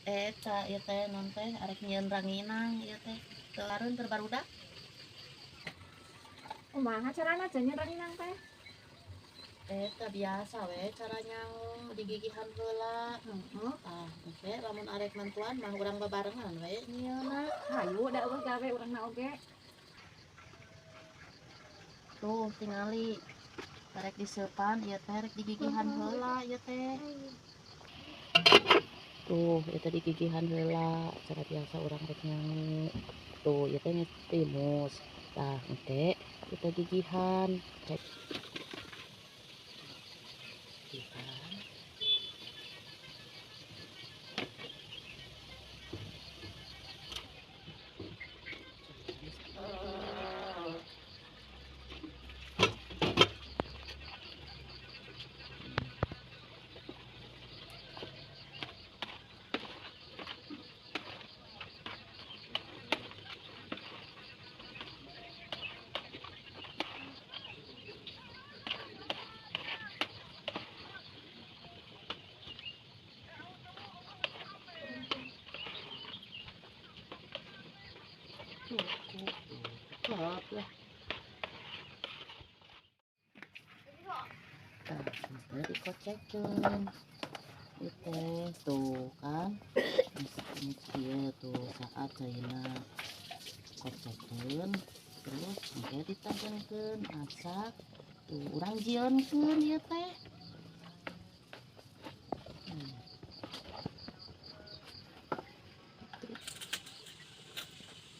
Eta ieu teh non teh arek nyieun ranginang ieu teh. Teu lareun keur barudak. Kumaha carana nyieun ranginang teh? Eta biasa we cara nyangu digigihan heula. Heeh. Ah, engke lamun arek mantuan mah urang babarengan we nyieunna. Hayu da euweuh gawe urangna oge. Tuh tingali arek diseupan ieu teh rek digigihan heula ieu teh. Tuh, ieu teh digigihan heula cara biasa urang rek nyangu. Tuh, ieu teh geus timus. Tah, engke kita gigihan. Cek. Gigihan. Cukup lah. Tah, teh dikocekeun. Ieu teh tuh kan. Geus kieu tuh saat caina kocekeun terus engke ditangkeunkeun asak tuh urang jieunkeun ieu teh.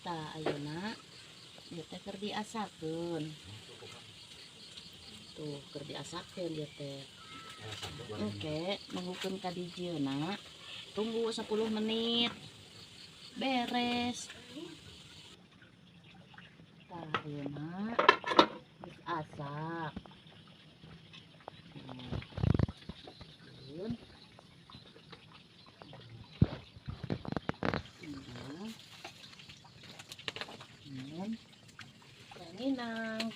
Tah ayeuna ieu teh keur diasakeun. Tuh keur diasakeun ieu teh. Engke nunggukeun ka dijieunna tunggu 10 menit. Beres. Tah ayeuna geus asak. Ranginang.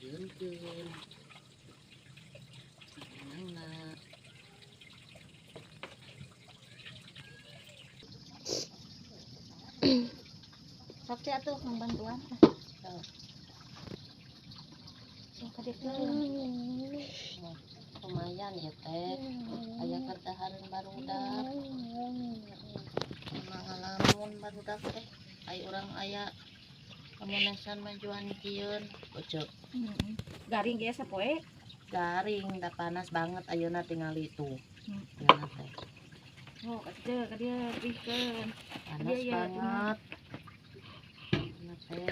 Lanjutkeun. Ranginangna. Sok cek atuh membantuan. Tuh. Sok ka dieu. Lumayan ya teh. Aya keur dahareun barudak. Emang ngalamun barudak teh. Ai urang aya kamunesan majuan jieun. Ojo. Garing ge sapoe. Garing da panas banget ayeuna tingali tuh. Ayeuna teh. Oh, ka dieu ka dieu pikeun. Panas Iya, iya, banget. Ayeuna teh.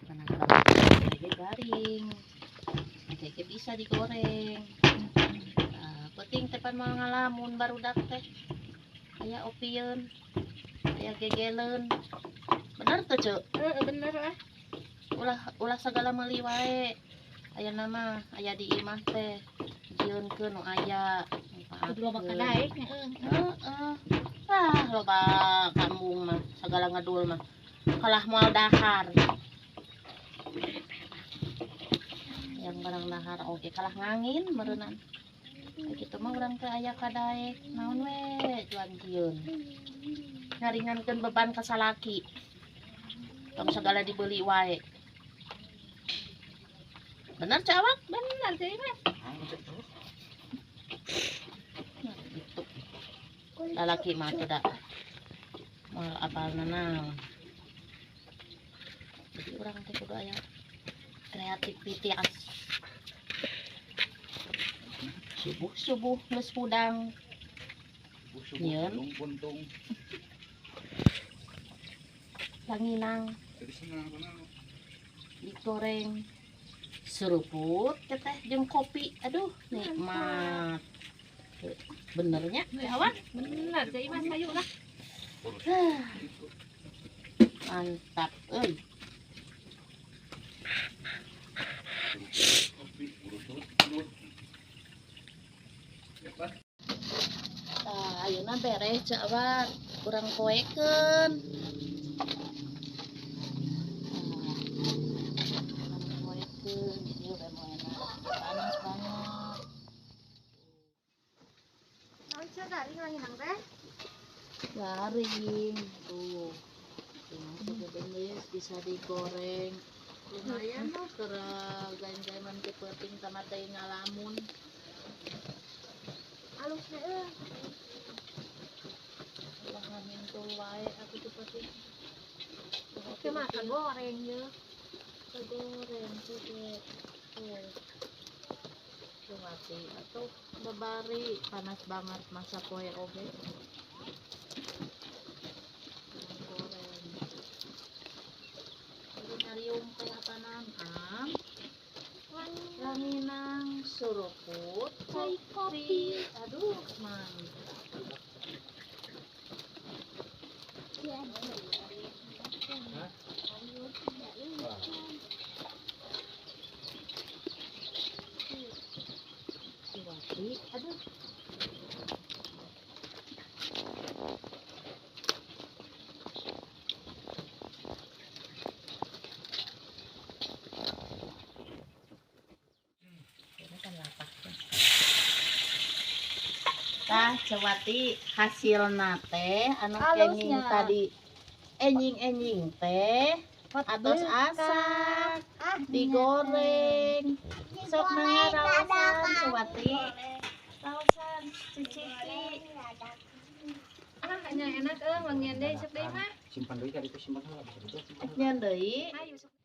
Panas banget. Jadi garing. Jadi bisa digoreng. Nah, penting teh pan moal ngalamun barudak teh. Aya opieun. Aya gegeleun. Bener teu, Ceu? Heeh, bener lah. Ulah sagala meuli wae. Aya nama aya di imah teh. Jieunkeun nu aya. Kudu loba kadaek nya eueuh. Heeh. Ah, loba kambung mah, sagala ngedul mah. Kalah moal dahar. Yang barang dahar oge kalah ngangin meureunnan. Kitu mah urang teh aya kadaek naon we juan jieun. Ngaringankeun beban ka salaki. Tong sagala dibeli wae. Bener Cak Awak? Bener Cak Imas. Gitu. Lalaki mah teu da moal apal naon. Jadi urang teh kudu aya kreativitas. Subuh-subuh geus hudang. Nyieun. Ranginang. Digoreng. Seruput teh jeung kopi. Aduh, nikmat. Benernya, Teh Awan? Bener, Cak Imas hayu lah. Mantap euy. Ayeuna beres Ceu Awat, urang poekeun. Nah, urang poekeun, ieu we moena. Panas banget. Naon Ceu garing ranginang teh? Garing tuh. Tuh, geus bisa digoreng. Lumayan lah keur gain-gainan ke peuting sama teh ngalamun. Alus euy. Ulah ngamintul wae atuh teu peuting. Ceu mah kagoreng ye. Kagoreng tuh ge. Tuh. Tuh atuh babari panas banget masa poe oge. Goreng. Ieu nyariung teh apanan am? Ranginang suruput Cai kopi. Aduh, mantap. Wati, aduh. Ini kan lapak ya. Tah, Ceu Wati hasilna teh anu kenging Alusnya. Tadi enjing-enjing teh atos asak digoreng, sok mangga raosan Ceu Wati, raosan cicipi. Ah, nya enak euy, wangian deui, sok deui mah. Simpan deui tadi itu, simpan heula, bisa dijual, simpan heula. Nyeun deui. Ayo sok.